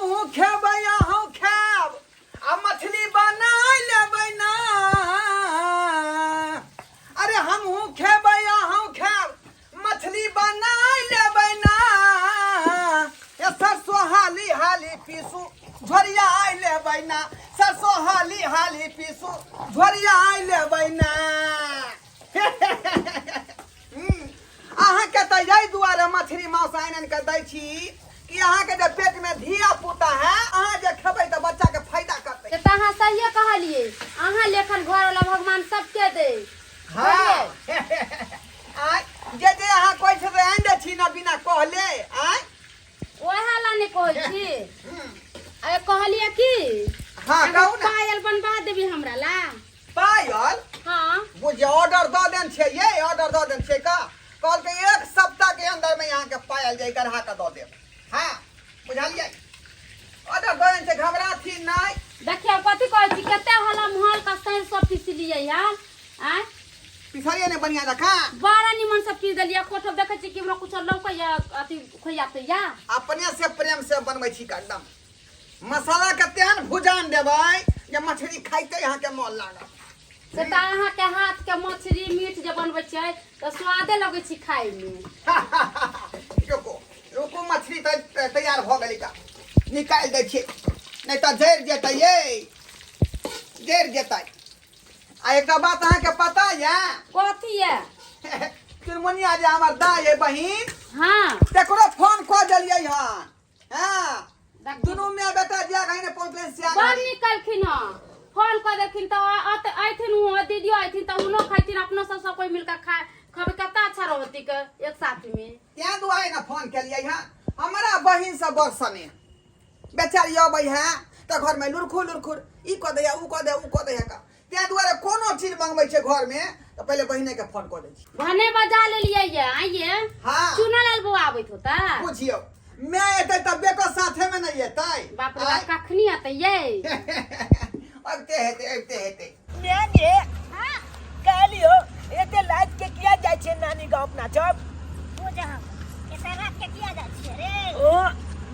हमहूँ खेबै अहूँ खायब आ मछली बना लेबै ना। अरे हमहूँ खेबै अहूँ खायब मछली बना लेबै ना। ए सरसो हाली हाली पीसू झोरिया लेबै ना। सरसो हाली हाली पीसू झोरिया लेबै ना। अहाँके तऽ एहि दुआरे मछली मांस आनि आनि कऽ दै छी कि अहाँके जे पेटमे धिया पुता है, अहाँ जे खेबै तऽ बच्चाके फायदा करतै। से तऽ अहाँ सहिए कहलियै, अहाँ लेखन घरवाला भगवान सबके दे। हाँ आँय, जे जे अहाँ कहै छी से आनि दै छी ना बिना कहले। आँय, ओएह ला नहि कहै छी। अरे कहलियै की, हाँ एगो कहू ना। पायल बनवा देबी हमरा ला? पायल? हाँ। बुझिए ऑर्डर दऽ देन छियै, ये ऑर्डर दऽ देन छियै का कहलकै एक सप्ताह के अंदर में यहाँ के पायल जे गढ़ा के दऽ देब। हाँ बुझलियै, ऑर्डर दऽ देन छै, घबराथी नहि। देखियौ कथी कहै छी, कते हलम हल का सरिसो पिसलियै यार। आँय, पिसलियै ने बढ़िया जकाँ? बड़ा निमन से पीस देलियै। कोठो देखै छी कि हमरा कुछो लौकैया अथी खोइया तोइया? अपने से प्रेम से बनबै छी का, एकदम मसाला के तेहन भुजान देबै जे मछली खाइते अहाँके मन लागत। से तऽ अहाँके हाथ के मछली मीट जे बनबै छियै तऽ स्वादे लगै छै खायमे। रुकू रुकू, मछली तऽ तैयार भऽ गेलै का, निकालि दै छियै, नहि तऽ जरि जेतै, ये जरि जेतै। आ एकटा बात अहाँके पता यऽ? कथी यऽ? चुनमुनिया जे हमर दाय अइ बहिन, हाँ, तकरो फोन कऽ देलियै हन। हाँ, दुनू माय बेटा जिया कहीं ने पहुँचले सिया बड़ निकलखिन हँ, फोन कऽ देलखिन तऽ अयथिन, हुँ दीदियो अयथिन तऽ हुनो खैथिन, अपनो सब सब कोइ मिलकर खा खबै, कतना अच्छा रहती के एक साथ में। तें दुआरे ने फोन केलियै हँ। हमरा बहिन से बड़ स्नेह, बेचारी अबै है तऽ घर में लुरखुर लुरखुर ई कऽ दैया, ऊ कऽ दैया, ऊ कऽ दैया का, तें दुआरे कोनो चीज मंगबै छै घर में तऽ पहिले बहिने के फोन कऽ दै छी। भने बजा लेलियै ये। आइये। हाँ। चुना लाल बौआ आबैत होता? बुझियौ, मैं एतै तऽ बेटो साथे में नहीं एतै। बाप रे बाप, कखनी अतै ये? अबिते हेतै, अबिते हेतै। नानी, कहलियो एते रात के किया जाइ छै नानी गाँव अपना सब? पूजा एते रात के किया जाइ छियै रे? ओ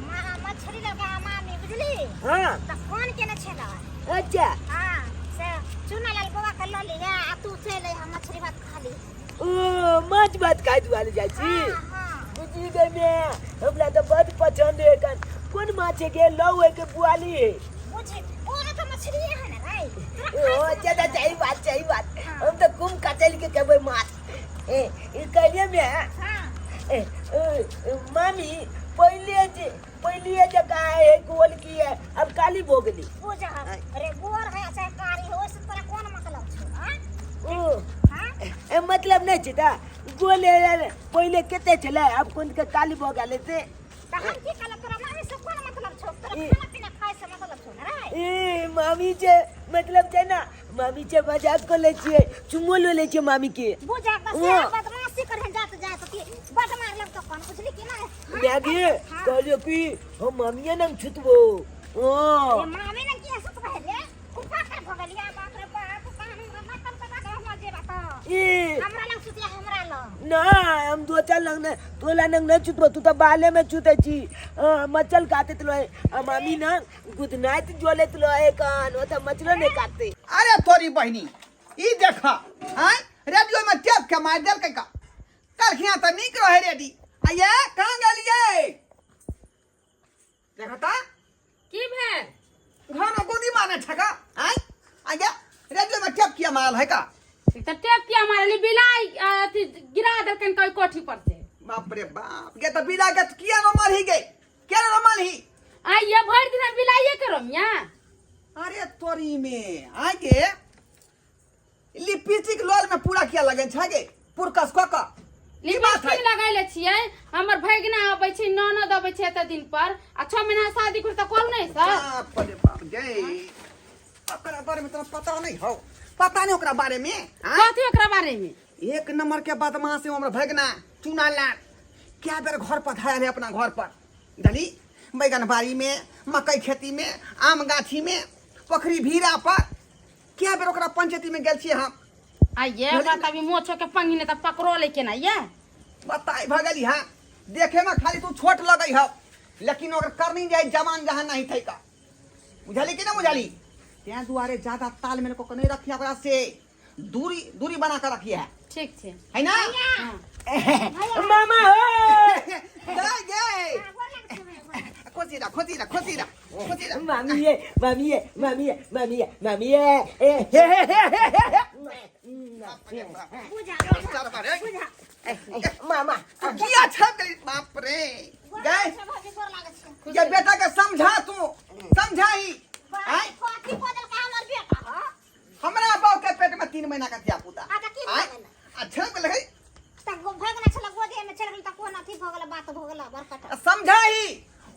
माँ मछली लगा मामी, बुझली? हाँ। तऽ फोन केने छलै। अच्छा। हाँ, से चुना लाल बौआ के लऽ लिहे आ तू चलि अइहे, मछली भात खा ली। ओ माछ भात खाइ दुआरे जाइ छी? हाँ हाँ। बुझि गई मैं, हमरा तऽ बड पसंद है। कन कोन माछ है गे, लौ है के बुआली है? बुझी ओ तो मछली है ना रे तोरा। ओ खाइ से अच्छा अच्छा, सही बात सही बात। हाँ। हम तऽ कुम कचल के खेबै माछ। ए ई कहलियै मैं। हाँ। ए, ए, मामी पहिले जकाँ है गोल की है, अब काली भो गेली? पूजा अरे गोर है चाहे कारी है, ओहिसँ तोरा कोन मतलब छौ? हाँ? ओ हाँ। ए, मतलब नहि छै तऽ गोल है, पहिले कते छलै, आब कोन के काली भऽ गेलै से। तऽ हम की कहलक, तोरा मामी से कोन मतलब छौ? तोरा ई- खाना पीना खाय से मतलब छौ ने रे? ए मामी छै मतलब छै ना, मामी छै मजाक कर लै छियै, चुम्मो लो लै छियै मामी के। बुझा बस। ओ। बदमाशी करे जात जात की बड मार लगतो कोन, बुझली कि ना? मैगी। हाँ। कहलियो कि हम मामिया नंग छुतबो। ओ ए मामी ने की सुत रहे रे, कुपा कर भ गेलिया, बाप रे बाप, कान हमरा मातम के बात हम जेबा त ए हमरा लग सुतिया, हमरा लग ना, हम दो चार लंग ने तोला नंग नहीं छुतबो, तू तो बाले में छुते छी। हाँ, मच्छर काटत रहे आ मामी ना गुड नाइट जोलेत रहे कान, ओ तो मच्छरो नहीं काटते। अरे तोरी बहिनी, ई देख, आँय, रेडियो में टेप के मारि देलकै का। कलखिया तऽ नीक रहे रेडी। आ ये कहाँ गेलियै? देखता। की भेल? घर में गोदी मारने छका। आँय, आ ये रेडियो में टेप किया मारल है का? तऽ टेप किया मारली? बिलाइ अथी गिरा देलकनि कोई कोठी पर से। बाप रे बाप, गे तऽ बिला के किया न मारही गे, किया न मारही? आ ये भरि दिन बिलाइए के रमिया। अरे तोरी में आगे लिपस्टिक लोल में पूरा किया लगन छै गे, पुरकस क क की बात है? लिपस्टिक लगैले छियै, हमर भगिना अबै छै, ननद अबै छै एते दिन पर, आ 6 महीना शादी कर तऽ करू नहि सर। बाप रे बाप गे, ओकरा बारे में तोरा पता नहीं हो, पता नहीं ओकरा बारे में? आँय? कथी ओकरा बारे में? एक नंबर के बदमाश है हमर भगना चुना लाल। क्या बेर घर पर धायल है अपना घर पर डली, बैगन बाड़ी में, मकई खेती में, आम गाछी में, पोखरी भीड़ा पर क्या बेर ओकरा पंचायती में गेल छियै हम। आइये ओकरा तभी मोछो के पंगी ने तऽ पकड़ो ले केना ये। बताई भऽ गेली। हाँ, देखे में खाली तू छोट लगै हौ, लेकिन ओकर करनी जाय जवान जहाँ नहीं थे का बुझली कि ना बुझली तें दुआरे ज्यादा तालमेल को नहीं रखिए ओकरा से दूरी दूरी बना कर रखिए है ठीक छै है ना हाँ। मामा हो गए गए खोजी रा खोजी रा खोजी रा खोजी रा मामी ये मामी ये मामी ये मामी ये मामी ये ए हे हे हे हे हे हे मामा किया छप गई बाप रे गए ये बेटा के समझा तू समझाई आय हमरा बाप के पेट में 3 महीना का धिया पुता अच्छा, की आय भऽ गेल? अच्छा लगे बात समझाई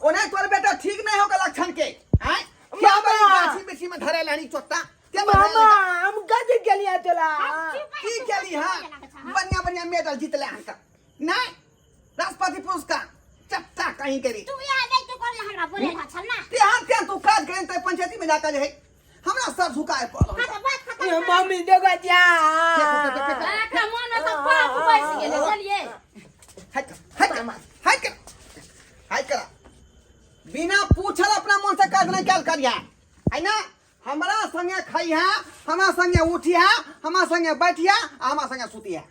ओने तोर बेटा ठीक नहीं होगा लक्षण के आय क्या मामा! बड़ी गाछी बिछी में धरे लानी चोट्टा क्या बना मामा हम कथी केलिए तोला की केली हां बढ़िया बढ़िया मेडल जीतले हन का नहीं राष्ट्रपति पुरस्कार चट्टा कहीं करी तू यहाँ नहीं तू कर हमरा बोले छल ना तेहन तेहन तू काज करें तो पंचायती में जाकर है हमरा सर झुकाए पड़ल हाँ तो बात खत्म ये मम्मी देखो जा एकरा मन में सब पाप बैस गेलै चलिए हट कर, हट कर, हट कर, हट कर। बिना पूछल अपना मन से काज नहीं कल करिया है ना हमरा संगे खइहा हमरा संगे उठिहा हमरा संगे बैठिहा आ हमरा संगे सुतिहा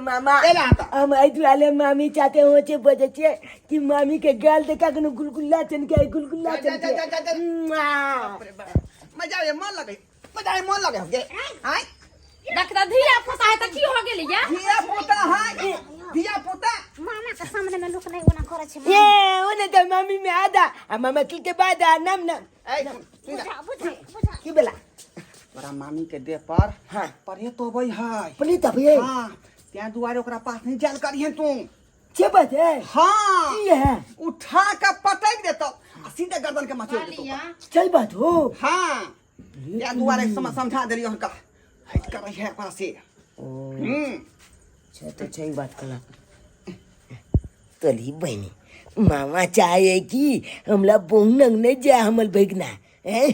मामा एला हाथ। हम एहि दुआरे मामी चाहते हो छे बजे छे कि मामी के गाल देखा के गुलगुल्ला चन के गुलगुल्ला जा, चन जा, जा, जा, जा। के मुआ। मजा आए मन लगे मजा आए मन लगे गे आय देख तऽ धिया पुता है तऽ की हो गेलै या धिया पुता है धिया पुता मामा के सामने में लोक नहीं ओना करे छै ये ओने तो मामी में आधा आ मामा किल के बाद आ नाम नाम ए सुन सुन बुझा बुझा बुझा की बेला तोरा मामी के देह पर हाँ। परे तो अबै है पनी तब ये हाँ त्या दुआरे ओकरा पास नहीं जाल करिहन तू छे बात है हाँ की है उठा के पटक देतो आ सीधे गर्दन के मचोड़ देतो कहलिया सही बात हो हाँ या दुआरे समझा देलियो हनका हट कर रही है ओकरा से हम्म अच्छा तो सही बात कला तोली बहनी मामा चाहे कि हमला बहुनंग नहीं जाए हमल भगना हैं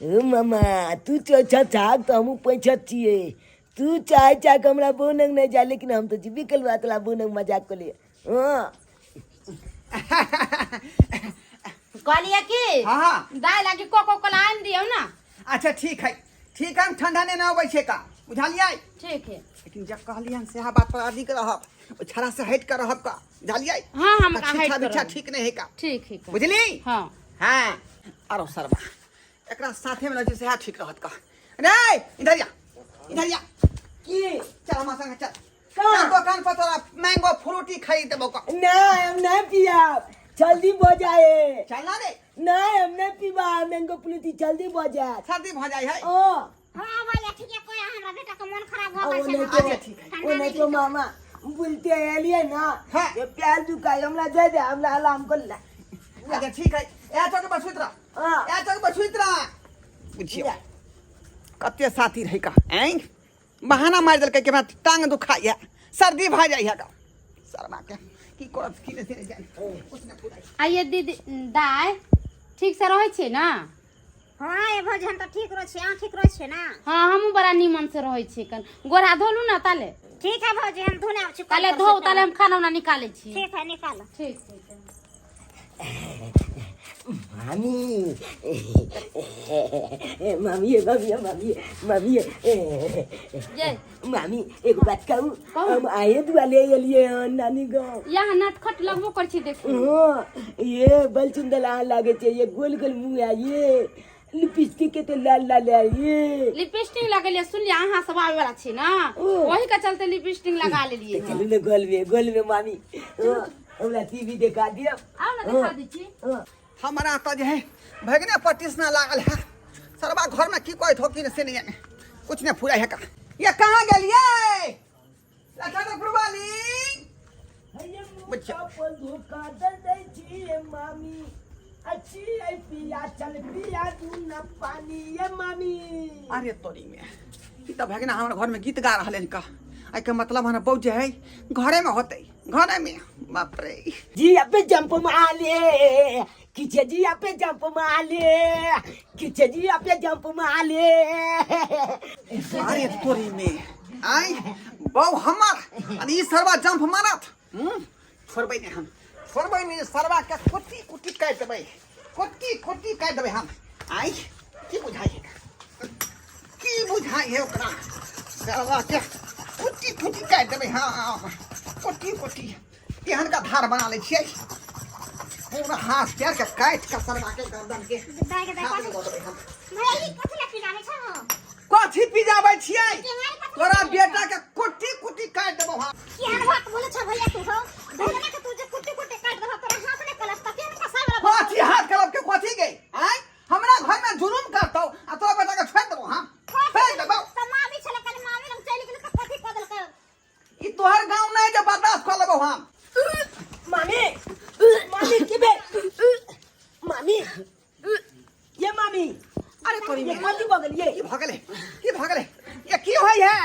ओ मामा तू चौथा चाक तो हम पैसा छिए तू चाहे चाह के हमरा बहुनंग नहीं जाए लेकिन हम तो जीबी कलवा तला बहुनंग मजाक कर लिए हाँ कहलिए कि हाँ हाँ दाइ लागी कोको कोला आनि दियौ ना अच्छा ठीक है ठीक है हम ठंडा ने ना अबै छै का बुझलियै ठीक है लेकिन जब कहलियै हन सेहा बात पर अधिक रहब ओ छड़ा से हटि कऽ रहब का बुझलियै हाँ हम आ हटि छिछा कऽ बिछा रहब। ठीक नहीं है का ठीक है बुझली हाँ हाँ आरो सरबा एकरा साथे में रहै छै सेहा ठीक रहत का रे इधर या इधर या की चल हमरा संगे चल कहाँ? चल दुकान पर तोरा मैंगो फ्रूटी खरीद देबो का ना हम नहीं पिया जल्दी हो जाए चल ना रे नहीं हम नहीं पीबा मैंगो फ्रूटी जल्दी हो जाए सर्दी भऽ जाइ है ओ हाँ भैया ठीक है कोई हमरा बेटा के मन खराब हो ओ गेल छै नहीं ना। तो अच्छा, ठीक है। ओ नहीं तो मामा बोलते एलिए ना हाँ। ये प्याज दुकान हमरा दे दे हमरा आराम कर ला अच्छा ठीक है ए चौक पर सुति रह हाँ। ए चौक पर सुति रह बुझियौ कते साथी रहै का ऐं बहाना मारि देलकै कि हमरा टांग दुखाइए सर्दी भऽ जाइए का शर्मा के की करत की नहि से नहि जानि कुछ नहि फुराइ आइए दीदी दाइ ठीक से रहै छियै ने हाँ ए भौजी हम तऽ ठीक रहै छी अहाँ ठीक रहै छियै ना हाँ हमहूँ बड़ा नीमन से रहै छियै कन गोरा धोलू ने ताले ठीक है भौजी हम धोने आबै छी ताले धो ताले हम खाना उना निकालै छी ठीक है निकालो ठीक छै तऽ। मामी मामी मामी मामी मामी ये मामी एगो बात कहूँ कहू। हम आए दुआले एलिए हन नानी गाँव यहाँ नटखट लगबो करै छी देखी हाँ ये बलचुंदल अहाँ लागे छै ये गोल गोल मुँह है ये लिपस्टिक के तो लाल लाल है ये लिपस्टिक लगेलिए सुनलिए अहाँ सब आबै वाला छी ना ओ। ओही के चलते लिपस्टिक लगा लेलिए तो चलू ने गोल में गोल में मामी हाँ, हमरा टीवी देखा दिअ आउ ना देखा दै छी हाँ। हमरा तऽ जे है भगने पटिसना लागल है सरबा घर में की कहत हो कि से नहीं जाने कुछ नहीं फुराई है का ये कहाँ गेलिए लखनपुर वाली बच्चा। धोखा दे दै छी मामी अच्छी है पिया चल पिया दू न पानी ये मामी अरे तोरी में ई तऽ भगना हमर घर में गीत गा रहल हन का एहि के मतलब हमरा बहू जे है घरे में होते घरे में बाप रे जी पे जंप माले किछे जी पे जंप माले किछे जी पे जंप माले अरे तोरी में आई बहु हमर अरे ई सरवा जंप मारत छोड़बै नहि हम छोड़बै नहि सरवा के कुट्टी कुट्टी काटि देबै, कुट्टी कुट्टी काटि देबै हम। आइ की बुझाइ है, की बुझाइ है ओकरा? सरवा के कुट्टी कुट्टी काटि देबै। हाँ, कुट्टी कुट्टी एहन का धार बना लै छियै, पूरा हाथ पैर के काटि के सरवा के गर्दन के दाइ के दाइ। हाथ में दऽ देबै हम। भैया, ई कथी ला पिलाबै छौ? कथी पिजाबै छियै? केहन कथी? तोरा बेटा के कुट्टी कुट्टी काटि देबौ हम। केहन बात बोले छौ भैया तू? हो भैया के तू जे कुट्टी कुट्टी काट देबो, तोरा हाथ ने कलप त केहन कसाई वाला? कथी हाथ कलब के कथी गई? आय, हमरा घर में जुलुम करतौ आ तोरा बेटा के छोड़ि देबौ हम? छोड़ि देबौ? त मामी छले, कल मामी लग चलि गेल त कथी कऽ देलकै? ई तोहर गांव नहीं जे बर्दाश्त कर लेबौ हम। मामी, मामी, की भेल मामी? ये मामी, अरे तोरी ये में कथी भऽ गेल ये? की भऽ गेलै, की भऽ गेलै ये? की होइ है?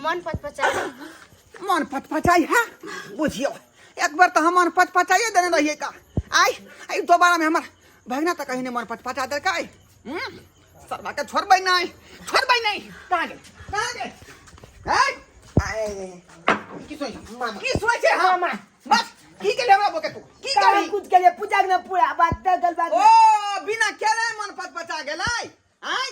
मन पचपचा। मन पचपचाइ है? बुझियौ, एक बार तऽ हम मन पचपचाइए देने रहियै का। आइ आई दोबारा में हमर भगना तऽ कहीं नहि मन पचपचा देलकै। सरवा के छोड़बै नहि, छोड़बै नहि। कहाँ गेल, कहाँ गेल? हैं, की सोच, मामा। की सोचे? हम मामा। बस की केले हमरा बोके तू की कहाँ करी? कुछ के लिए पूजा के ना पूरा बात दगल बात। ओ बिना केले मन पचपचा गेलै? आय,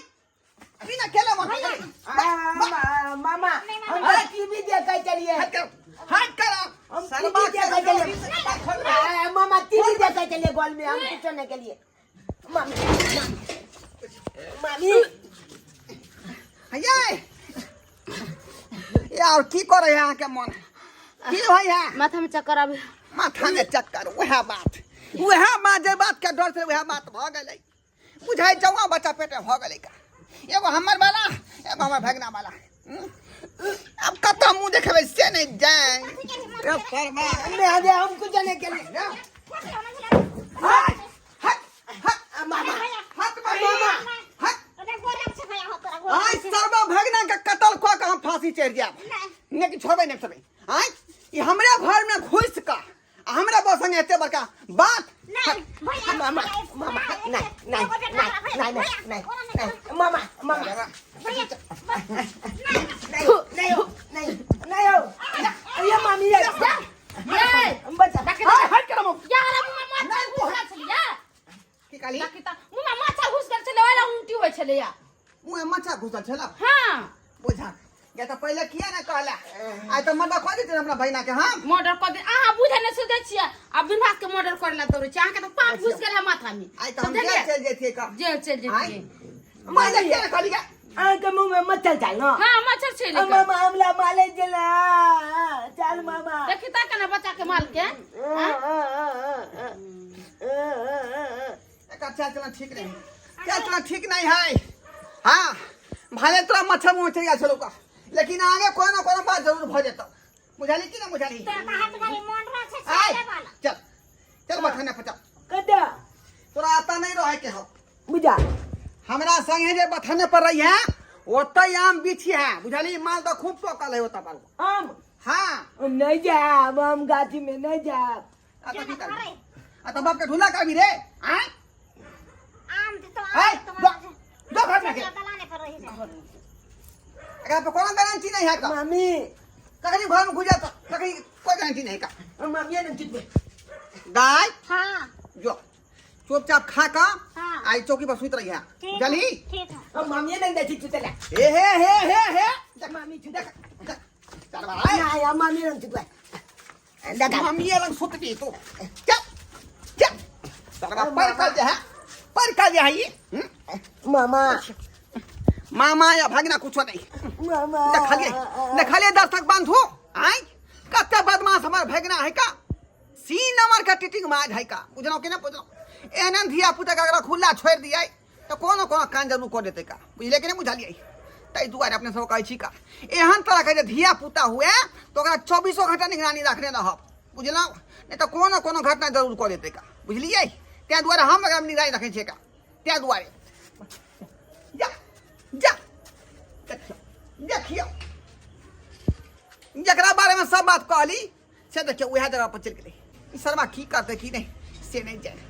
बिना केले मन पचपचा? मामा, हम तो टीवी देखै चलिए। हट करो, हट करो। हम सरवा टीवी देखै चलिए। मामा, टीवी देखै चलिए गोल में, हम कुछ नहीं के लिए। मामी, मामी, ये यार, की करे है अहाँके मन? की होइ है? माथा में चक्कर आबे। माथा में चक्कर। वएह बात, वएह बात, जे बात के डर से वएह बात भऽ गेलै। बुझाइ चौआ बच्चा पेटे भऽ गेलै का, एगो हमर वाला, एगो हमर भगना वाला। आब कतऽ मुँह देखेबै से नहि जाय। ए सरवा। नहीं अरे, हम कुछ नहीं के लिए। हट हट हट। मामा। हट मामा, हट। आइ सरवा भगना के कतल कऽ के हम फांसी चढ़ि जायब, लेकिन छोड़बै नहि, छोड़बै। आइ ई हमरे घर में घुसि कऽ आ हमरा बस संगे एते बड़का बात। मामा, मामा, नहीं नहीं नहीं नहीं नहीं नहीं, मामा, मामा, नहीं, नहीं हो, नहीं, नहीं हो। ये मामी, ये ये हम बचा। देखी। हाय, हट कर हम। यार, मुँह में मच्छर घुस गेल छलै। की कहली? देखी तऽ मुँह में मच्छर घुस गेल छलै, ओहि लए उल्टी होइ छलै या। मुँह में मच्छर घुसल छला? हाँ। बुझा या तऽ पहिले किया ने कहला? आइ तऽ मर्डर कऽ देते हमरा बहिना के हम। मर्डर कऽ दे। अहाँ बुझे नहि सुझै छियै आ विभाग के मर्डर करे ला दौड़ै छियै। अहाँके तऽ पाप घुस गेल है माथा में। आइ तऽ हम जेल समझलियै? चलि जैतियै का। जेल चलि आइ जैतियै। पहिले किया ने कहली? अहाँके मुँह में मच्छर चल ना? हाँ, मच्छर छै। मामा, हमला माले चला चल मामा। देखी तऽ केना बच्चा के माल के। एकर चाल चलन ठीक नहीं, चाल चलन ठीक नहीं है। हाँ, भले तोरा मच्छर मुँह चलि गेल छलौ का, लेकिन आगे कोनो न कोनो बात जरूर भऽ जेतौ। बुझली कि ना बुझली? आय चल चल, बथाने पर चल। कदा? तोरा आता नहीं रहे के हो। बुझा। हमरा संगे जे बथाने पर रही है, ओतै आम बिछी है, बुझली? माल तऽ खूब पकल है ओतऽ पर। आम? हाँ। हम नहीं जाब, हम गाछी में नहीं जाब। आ तऽ की करबी? आ तऽ बाप के ढूला करबी रे? आय आय, दो दो घर में के एकरा पर कोनो गारंटी नहीं है का। मामी। कखनी घर में घुस जाता, कखनी कोई गारंटी नहीं का। मामी ने चुप। दाय। हाँ। जो चुपचाप खा का हाँ। आई चौकी पर सुत रही है, बुझली? ठीक है। हम मामी ने देखी चुतला। हे हे हे हे हे, देख। मामी चुत। देख देख, चल बार आय। ना या मामी ने चुतला देखा। मम्मी लग सुतबी तू। चल चल, सरवा पर कर जे है, पर कर जे है ई। मामा। मामा या भागना कुछो नहीं। मामा। देखलिए, देखलिए दर्शक बंधु, आय कते बदमाश हमर भगना है का। सी नंबर के टीटिंग माज है का, बुझलौ कि ना बुझलौ? एहन धिया पुता के अगर खुला छोड़ि दियै तऽ कोनो कोनो कान जरूर कऽ देतै का, बुझलियै कि नहि बुझलियै? ताहि दुआरे अपने सब कहै छी का, एहन तरहके जे धिया पुता हुए तऽ ओकरा चौबीसो घंटा निगरानी राखने रहब, बुझलहुँ? नहि तऽ कोनो कोनो घटना जरूर कऽ देतै का, बुझलियै? ताहि दुआरे हम एकरा निगरानी रखै छियै का, ताहि दुआरे। जा जा, देखियौ देखियौ, जकरा बारेमे सब बात कहली से देखियौ उएह जगह पर चलि गेलै। ई सरवा की करतै की नहि से नहि जानि।